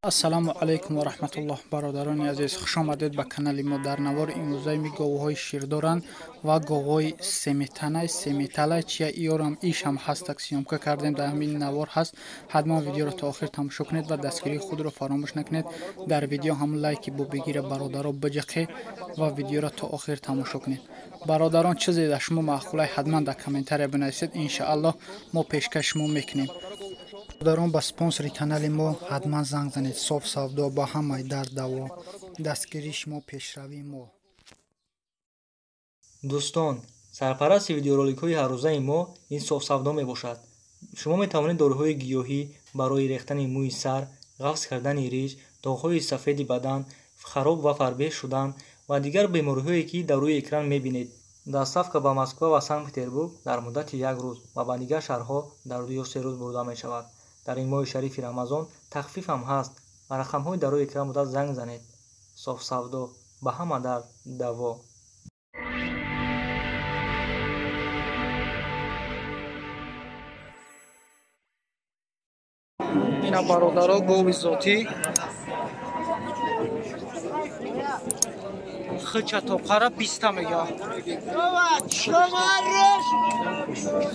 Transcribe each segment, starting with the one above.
Ассалому алайкум ва раҳматуллоҳ, бародарони азиз, хуш омадед ба канали мо. Дар навори имрӯзаи ми говҳои ширдоранд ва говҳои семитанай, семиталай чия иёрам ишам ҳастак съёмка кардем, дар ҳамин навор ҳаст. Ҳатман видеоро то охир тамошо кунед ва дастгирии худро фаромӯш накунед. Дар видео ҳам лайки бо бигира бародаро биҷақе ва видеоро то охир тамошо кунед. Бародарон, чизе дар шумо маъқулай ҳатман дар комментария бинависед, иншааллоҳ мо пешкаш шумо мекунем. Бародарон, ба спонсори канали мо ҳатман занг занед. Соф савдо ба ҳамаи дард даво. Дастгирии шумо пешравии мо. Дӯстон, сарпарасти видеороликҳои ҳаррӯзаи мо ин соф савдо мебошад. Шумо метавонед доруҳои гиёҳӣ барои рехтани мӯи сар, ғафз кардани риш, доғҳои сафеди бадан, хароб ва фарбеҳ шудан ва дигар бемориҳое ки дар рӯи экран мебинед. Доставка ба Москва ва Санкт-Петербург дар муддати як рӯз ва ба дигар шаҳрҳо дар 2 ё 3 рӯз бурда мешавад. Дар ин моҳи шарифи Рамазон тахфиф ҳам ҳаст. Ба рақамҳои дар рӯи экран буда занг занед. Соф савдо ба ҳама дард даво. Ина бародаро гови зотӣ хича тоқара 20 мега.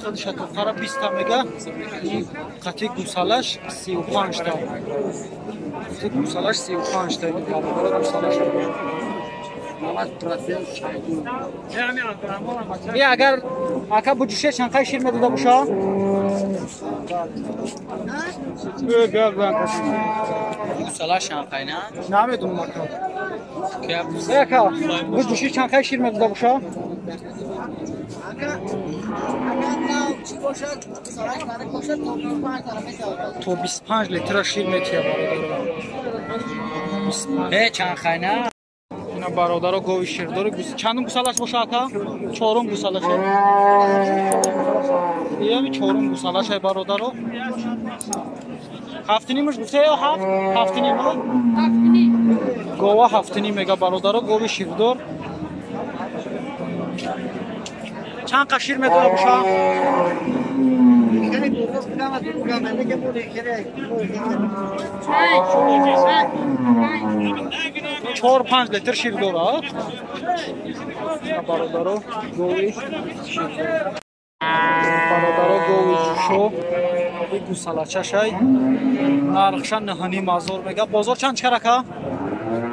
Хича тоқара 20 мега. Қати гусалаш 35 та. Қати гусалаш 35 та. Бародаро гусалаш. 90% шайдун. И агар ака буҷуше чанд шир медода боша? Гусалаш чанд на? Намедонам ака. Ака, буҷуши чанд шир медода боша? То 25 литра шир метия бародаро. Чанд хайна? Ина бародаро гови ширдори чандум гусалаш боша ака? Чорум гусалаш. Иями чорум гусалаш ай бародаро. Ҳафтнимаш гуфта ё ҳафт? Ҳафтним? Ҳафтним. Гова ҳафтним мега бародаро, гови ширдор. Чанд қа шир медора боша? Чор панҷ литр шир дора. Бародаро гови ширдор. Бародаро гови ҷӯшо и гусалачашай нархша 9,5 ҳазор мега. Бозор чанд чикар ака?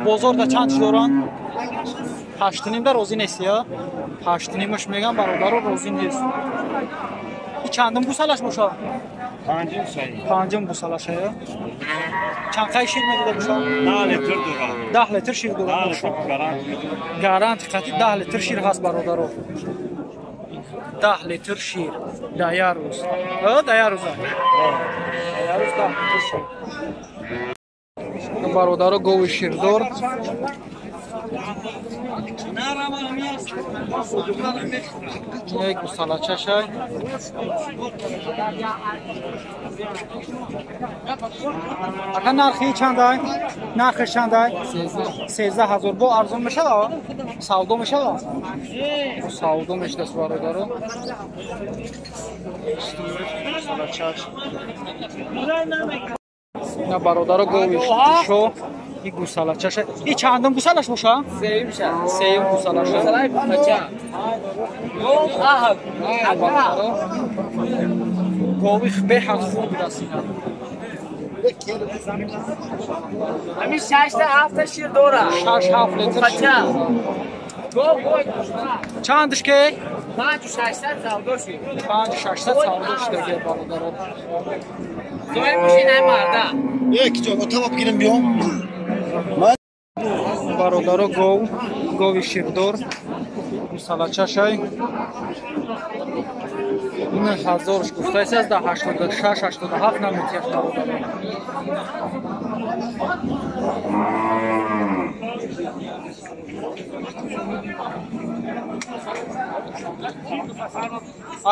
Бозор да чанд чи доранд? 8,5 да розӣ нест я? 8,5-ш меган бародаро розӣ нест. И чандум гусалаш боша? Панҷум шай. Панҷум гусалаш я? Чанд қай шир медода боша? 10 литр дора. 10 литр шир дора боша. Гарант қати 10 литр шир ҳаст бародаро. 10 литр шир дар як рӯз. Дар як рӯз. Дар як рӯз 10 литр шир. Бародаро гови ширдор. Як гусалачашай. Ака нархи чандай? Нархи чандай? 13 000. Бо арзон мешава? Савдо мешава? Савдо мешдас бародаро. Гусалачаш. На бародаро гови шо и гусалачаша. И чандум гусалаш боша? Сеюм ша. Сеюм гусалаша. Гусалай бача. Бародаро гови беҳад хуб расида. Ҳамин 6-7 шир дора. 6-7 литр шир. Чандш ке? 5-600 савдо шид. 5-600 савдо шидаги бародаро. Зои бошин ай марда. Як ҷо отава бигирем биём. Бародаро гов, гови ширдор, гусалачашай. 9000 гуфтааст, аз 86 87 наметиҳад бародаро.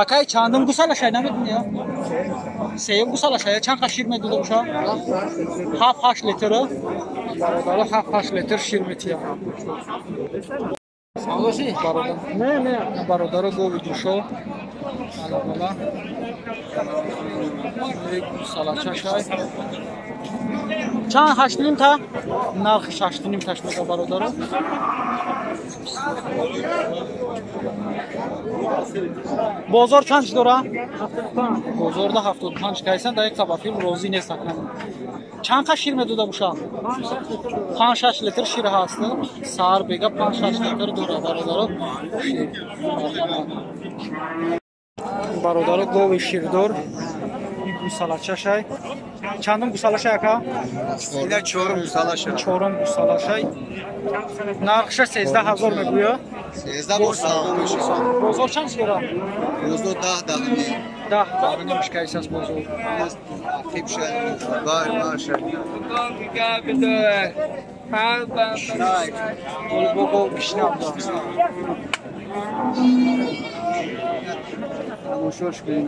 Акай чандум гусалашай намедонӣ? Сеюм гусалашай. Чанд қа шир медода боша? 7-8 литр. Бародаро 7-8 литр шир метиҳад. Не, не, бародаро гови ҷӯшо. Ала бала. Гусалачашай. Чанд 8.5 та? Нархи 6.5 таш мега бародаро. Бозор чанд чӣ дора? Бозорда 75 кайсан, дақиқа ба филм розӣ нест акнун. Чанд қа шир медода буша? 5-6 литр шир ҳаст. Саҳар бега 5-6 литр дора бародаро. Шир. Бародаро гови ширдор. Ин гусалачашай. Чандум гусалашай ака? Ина чорум гусалаша. Чорум гусалашай. Нархша 13,000 мегӯя. 13 бо савдо мешавад. Бозор чанд шира? Бозор 10 10 10 10 мешкайсас бозор. Ақиб шад, бар бар шад. Бого кишнав да.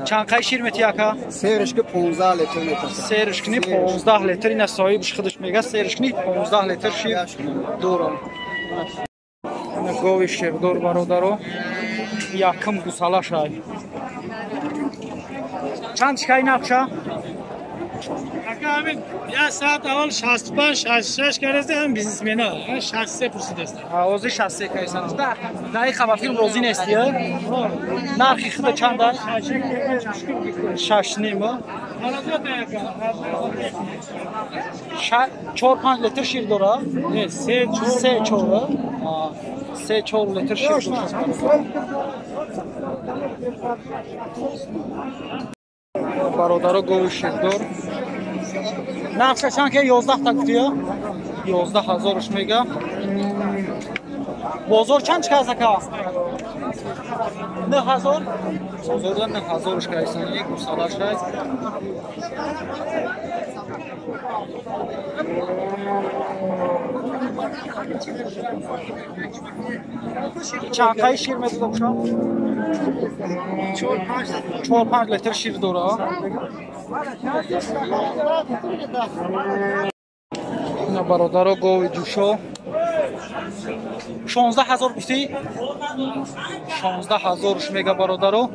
Чанд қай шир мети ака? Серишки 15 литр метаса. Серишкини 15 литр, ина соҳибш худаш мега, серишкини 15 литр шир дора. Ина гови ширдор бародаро. Якум гусалашай. Чанд шикай нақша? Ака ҳамин як саат аввал 65 66 кардааст, ҳам бизнесмена 63 пурсидааст. Ҳозир 63 кардааст. Дақиқа ба филм розӣ нестӣ? Нархи худа чанд аст? 6.5. 4-5 литр шир дора? Не, 3-4. 3-4. 3-4 литр шир дора. Бародаро гови ширдор. Нархша чанд ки 11 та гуфтия? 11,000 мега. Бозор чанд чика ака? 9,000. Бозорда 9,000 кайсани гусалашай. Чанд қай шир медода буша? 4-5 литр шир дора. Ина бародаро гови ҷӯшо 16,000 гуфтӣ? 16,000 мега бародаро.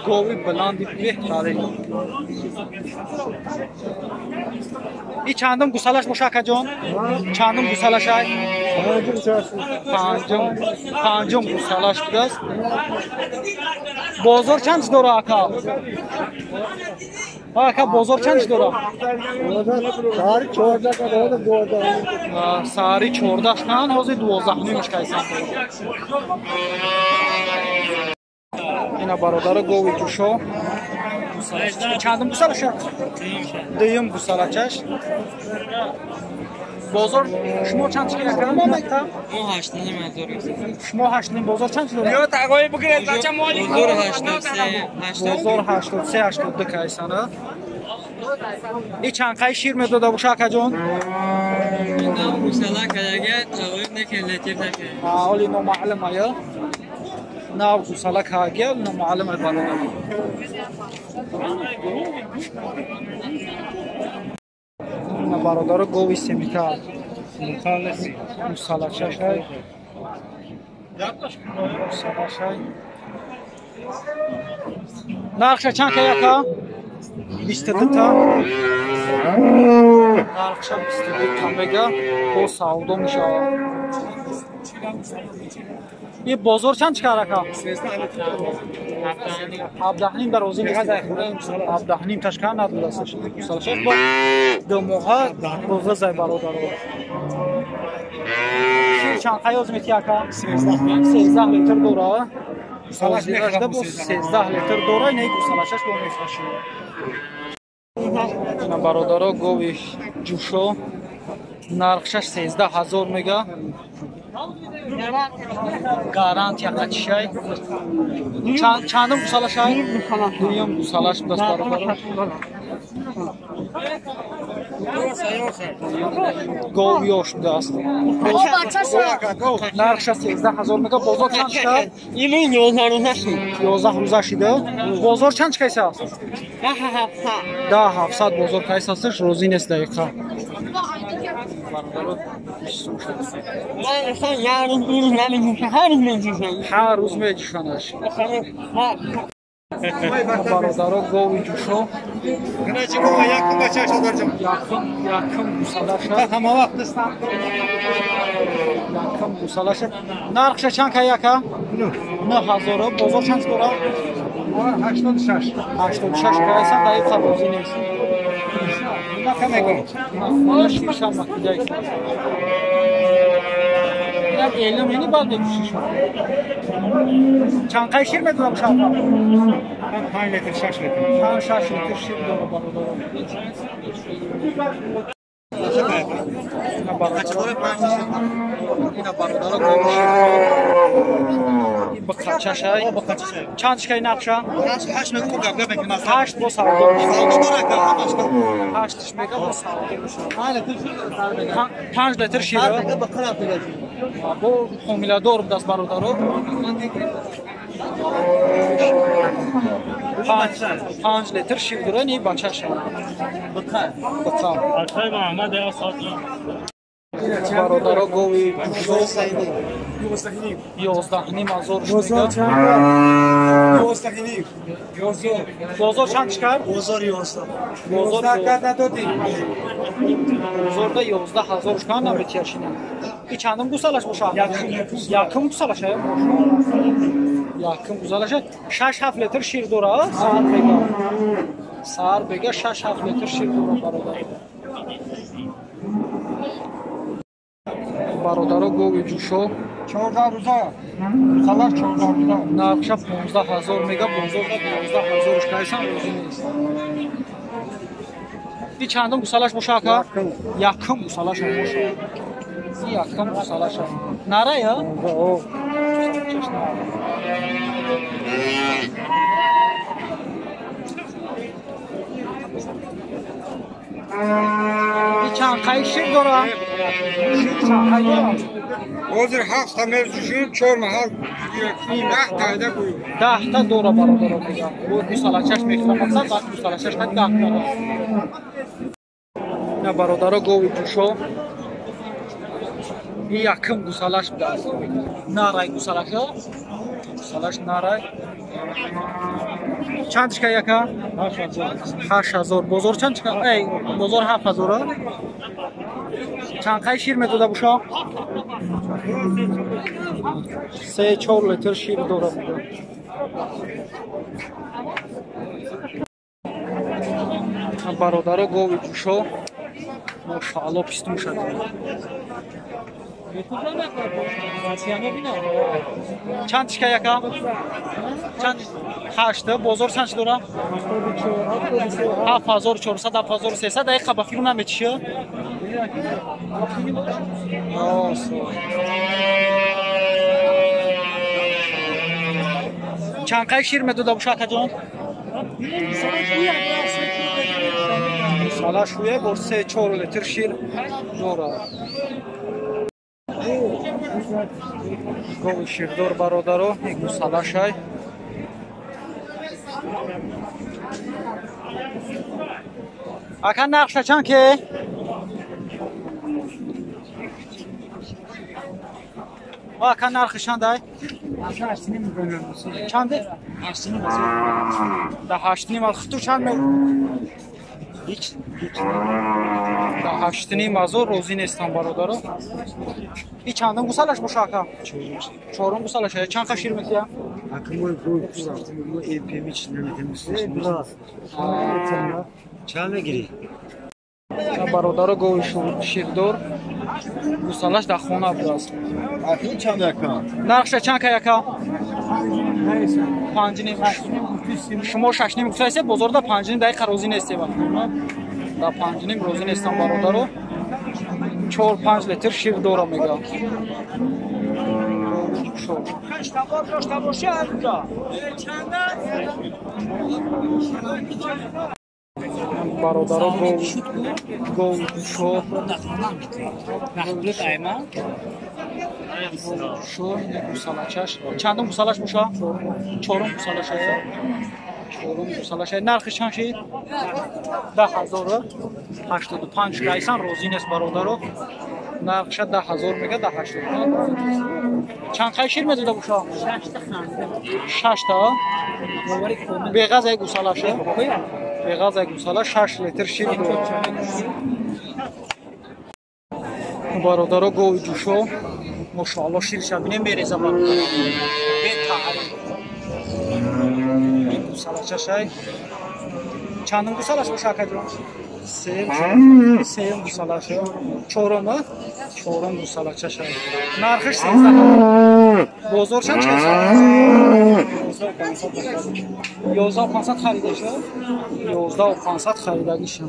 Гови баланди беҳтарин. И чандум гусалаш боша акаҷон? Чандум гусалашай? Панҷум гусалаш будааст. Бозор чанд дора ака? Ака бозор чанд дора? Саҳари 14 кадода 12. Саҳари 14 кан, ҳозир 12.5 кайсан. Ина бародаро гови ҷӯшо. Чандум гусалаша? Дуюм гусалачаш. Бозор шумо чанд чӣ ака? Мо 8.5 ҳазор. Шумо 8.5 бозор чанд чӣ дорад? Ё тағои бигиред бача моли. Бозор 83, бозор 83, 82 кайсана. И чанд қай шир медода буша акаҷон? Ина гусала кадага тағои накард, литр накард. Оли номаълум ая. Нав гусала кага номаълум ай бародар. Бародаро гови семитал. Гусалачашай. Гусалашай. Нархша чанд кай ака? 22 та. Нархша 22 та мега. Бо савдо мешавад. И бозор чанд чикар ака? 17.5 дар розӣ нест. 17.5 ташкан надодааст. Гусалашаш бо ду моҳа роза бародаро. Шир чанд қай ёз мети ака? 13 литр дора. Гусалашда бо 13 литр дора, ина гусалашаш бо мефраши. Ина бародаро гови ҷӯшо нархшаш 13,000 мега. Гарантия қачишай. Чандум гусалашай? Дуюм гусалаш будааст бародаро. Гов ёш будааст. Нархша 13,000 мега. Бозор чанд шуда? 11 рӯза шида. Бозор чанд кайса аст? 10,700 бозор кайса аст. Розӣ нест дақиқа. Ҳар рӯз меҷӯшанаш. Бародаро гови ҷӯшо. Якум гусалаша. Якум гусалаша. Нархша чанд кай яка? 9000. Бозор чанд дора? 86. 86 кайсан дар ин розӣ нест. Ширшам макида. Як элим ини бад мекушишам. Чанд қай шир медодам шаб? 5 литр, 6 литр. 5-6 литр шир дорам бародарам. Ина бародаро гови шир. Бақачашай. Чанд шикай нақша? 8 мега гап гап мекунад. 8 бо савдо мешавад. 8 мега бо савдо мешавад. 5 литр шир. Бо ҳомиладор будааст бародаро. 5 литр шир дорад, ин бачаша. Бақа. Бародаро гови ҷӯшо 11.5 ҳазор шуд. 11.5. Бозор чанд чикар? Бозор 11. Бозор бозорда 11 ҳазор шукан наметияшина. И чандум гусалаш боша? Якум гусалаш ая? Якум гусалаш 6-7 литр шир дора, саҳар бега. Саҳар бега 6-7 литр шир дора бародар. Бародаро гови ҷӯшо 14 рӯза. Гусалаш 14 рӯза. Нархша 15 ҳазор мега, бозорда 12 ҳазор шукайсан розӣ нест. И чандум гусалаш боша ака? Якум гусалаш боша. Якум гусалаш. Нарая? И чанд қай шир дора? Шир чанд қай дора? Ҳозир 7 та меҷӯшем, 4 маҳал 10 тайда гӯем. 10 та дора бародаро мегам. Бо гусалачаш мехӯрам, мақсад вақт гусалачаш қад 10 та дора. На бародаро гови ҷӯшо. И якум гусалаш будааст. Нарай гусалаша. Гусалаш нарай. Чанд чика яка? 8000. Бозор чанд чика? Эй, бозор 7000. Чанд қай шир медода буша? 3-4 литр шир дора буда. Бародаро гови ҷӯшо мошаалло пистун шад. Чанд тишка яка? Чанд? 8. Бозор чанд чи дора? 7400, 7300. Дақиқа ба филм наметиша? Чанд қай шир медода буша акаҷон? Сала шуя бор 3-4 литр шир дора. Гови ширдор бародаро, гусалашай. Ака нақша чанд ке? Ака нархи чандай? Чанде? 8.5. Да 8.5 хуту чанд ме? Ҳеч. Да 8.5 ҳазор розӣ нестам бародаро. И чандум гусалаш боша ака? Чорум гусалаш. Чанд қа шир метия? Ака мо мо ЭПМ чиз наметем. Чанд мегирӣ? Бародаро гови ширдор гусалаш дар хона будааст. Ахи чанд яка? Нархша чанд ка яка? 5.5. Шумо 6.5 гуфтаед, бозорда 5.5 дақиқа розӣ нестем. Да 5.5 розӣ нестам бародаро. 4-5 литр шир дора мега. Бародаро гов ҷӯшо ҷӯшо гусалачаш. Чандум гусалаш боша? Чорум гусалаш. Чорум гусалаш. Нархи чанд шид? 10085 кайсан розӣ нест бародаро. Нархша 10 000 мега, 10 85. Чанд қай шир медода боша? Шашта. Беғаз як гусалаша, беғаз як гусала 6 литр шир дорад. Бародаро, гови ҷӯшо, мошоалло, ширша бинем, мереза, бародаро, бетаъриф. Гусалачашай. Чандум гусалаш боша, акаҷон? Сеюм гусалаша, чорум, чорум гусалачашай. Нархиш 13. Бозор чанд чиз? 11 500 харидаша, 11 500 харидагиша.